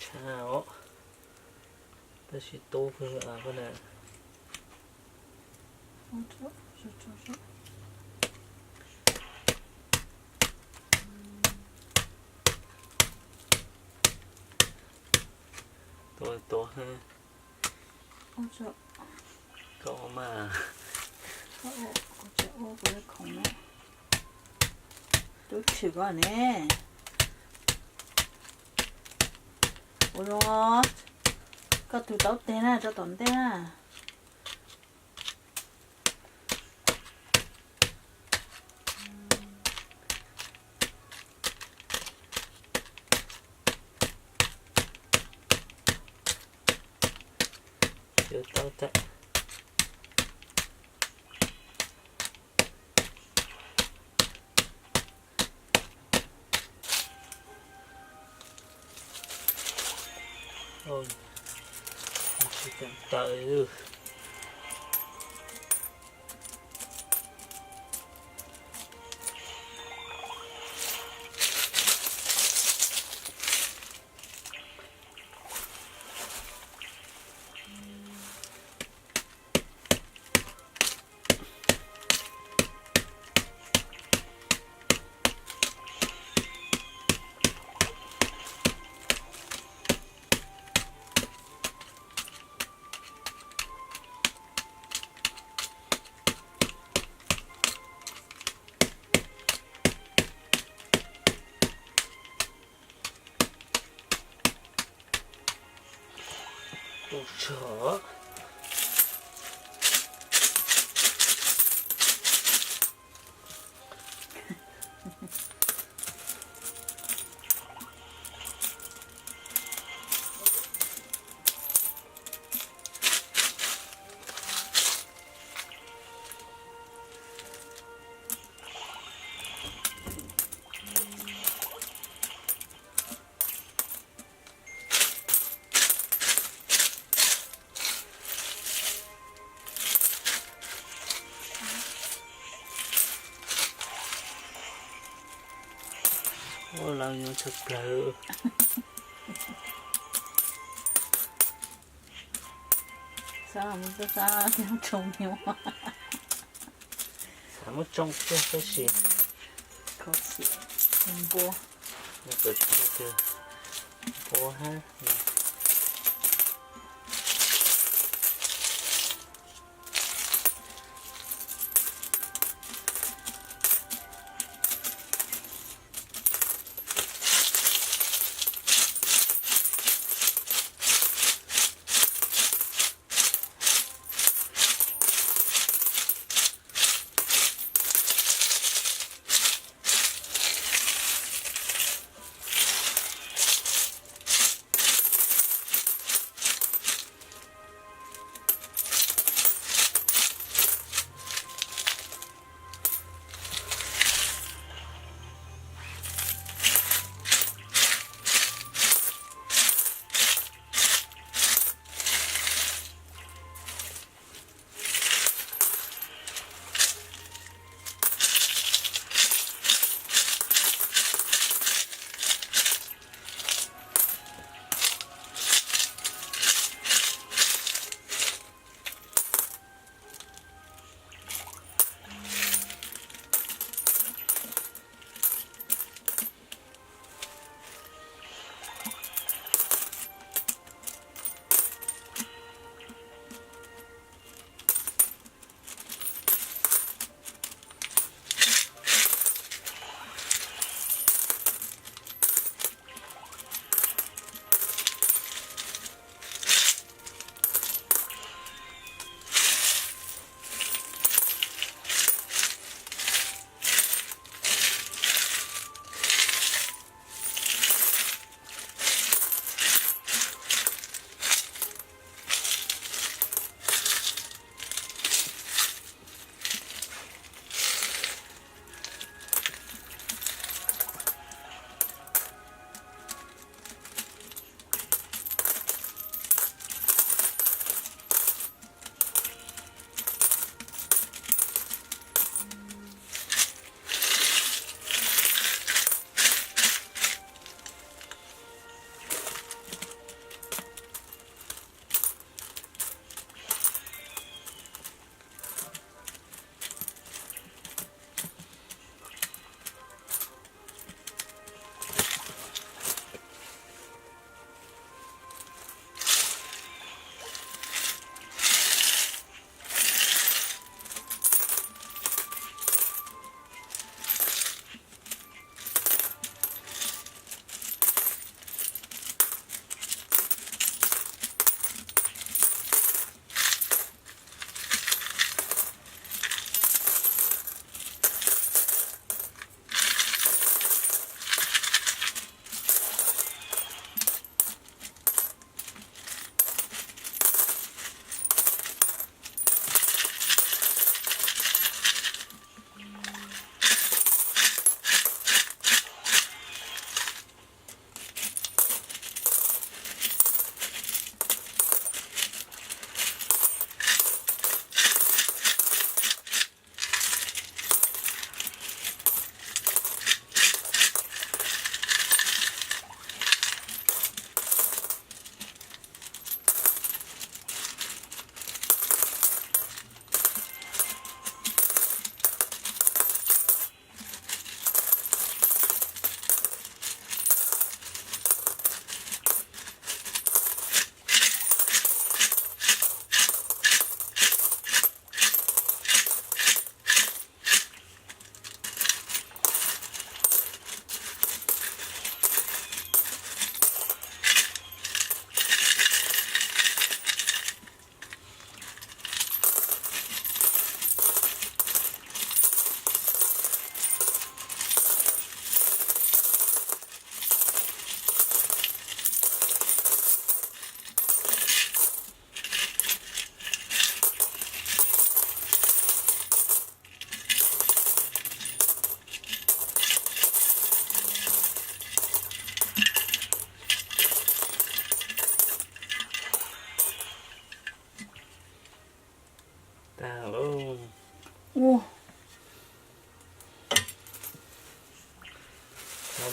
Os, tab sis tub kawg na. Tua tua, koj mas. Tub tshwm koj ne. Ua zoo, koj tus taub teg na, rau tom ntej na. Cov taub tag. Tsis tawm tawm li. Tus tsov. Ua lawv yuav tshaj plaws. Xav muab tsoo kiag tab sis kho xim npua, npua hab.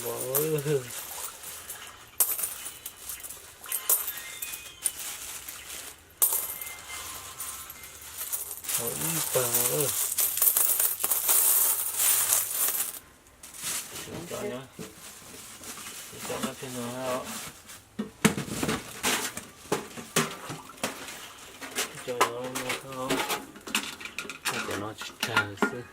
Ua, ua ib pawg no. Cov no, cov no plig no os. Cov no, cov no tsis tsawg xwb.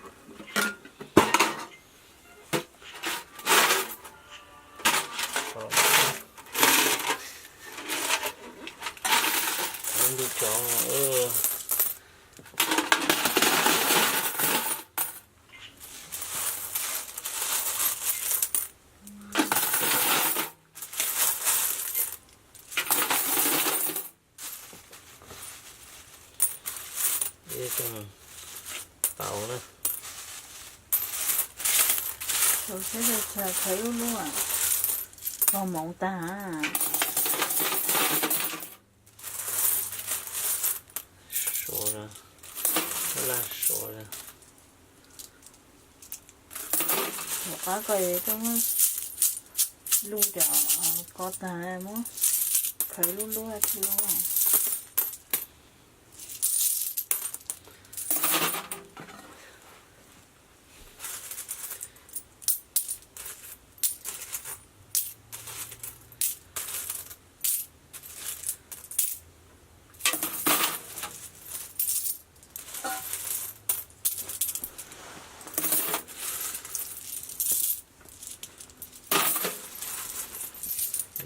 Ntug cov. Tau na. Tau seb, khaws lub lub, kho moov tag. Suav, laj suav. Tom qab ko coj muab lub cov ko tag muab khaws lub lub tsis lub.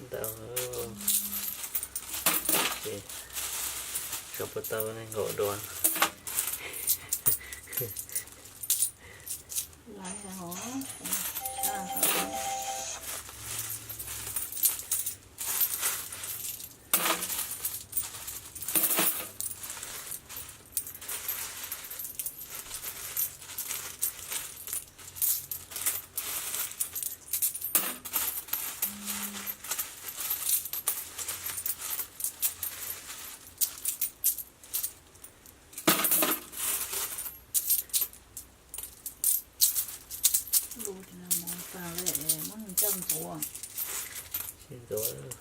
Ntau, ces tshuav puas tau nees nkaum duas. Lub no mus tas lawm, muab nws coj ntxuav. Sib ntxuav.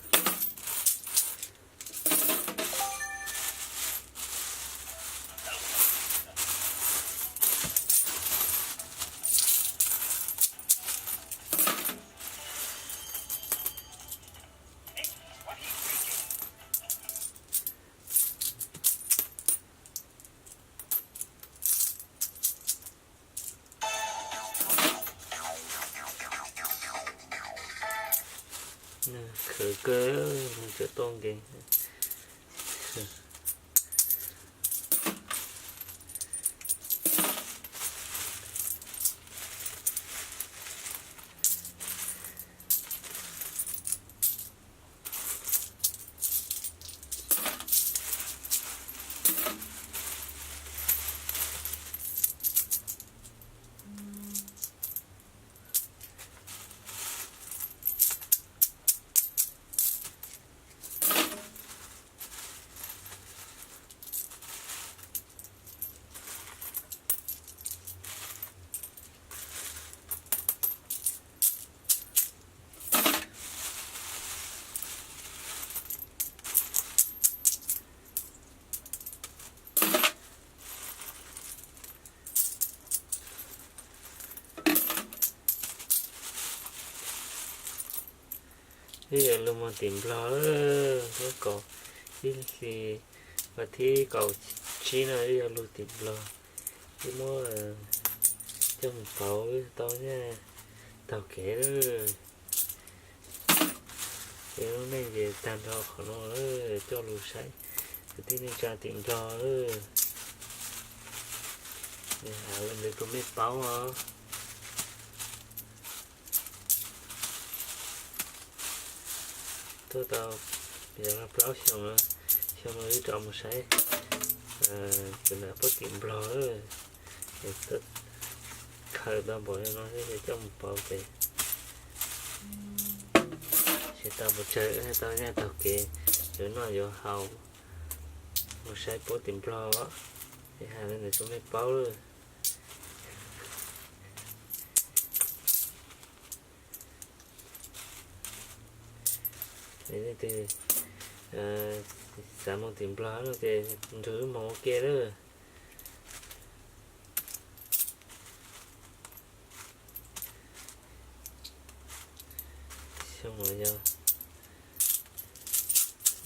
Khwv kawg, nws tseem tuaj nkees. Wb yuav lug mus tim Nplog, hnub kaum ib hlis vas thib kaum tsib no wb yuav lug tim Nplog. Wb muab coj mus pauv wb tau nyaj taug kev lawm. Ces lub neej ces tag nrho qhov no lawm, coj lug saib kwv tij neej tsa tim Nplog lawm. Hais li ntawd rau mej paub os. Tuaj tau yog plaub xyoo, xyoo no wb rov mus saib tus nam puab tim Nplog lawm. Khaws tau npaum li no xwb ces coj mus pauv ces tsis tau pes tsawg, tau nyaj taug kev yuav noj yuav haus, mus saib puab tim Nplog. Ces hais li ntawd rau mej paub lawm. Leej twg xav mus tim Nplog no ces nrog wb mus ua ke lawm. Xyoo no yog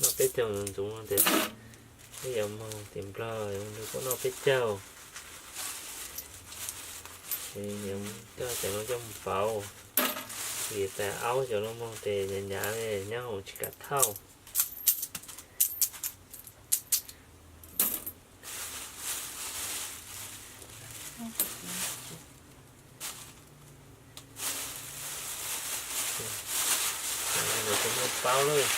noj peb caug ntxoov ntxoov no ces peb yuav mus tim Nplog yuav mus nrog peb noj peb caug. Ces yuav coj cov no coj mus pauv, vim tais aub cov no mus ces hnyav hnyav li nyob hauv tsis kam thauj. Paub lawm.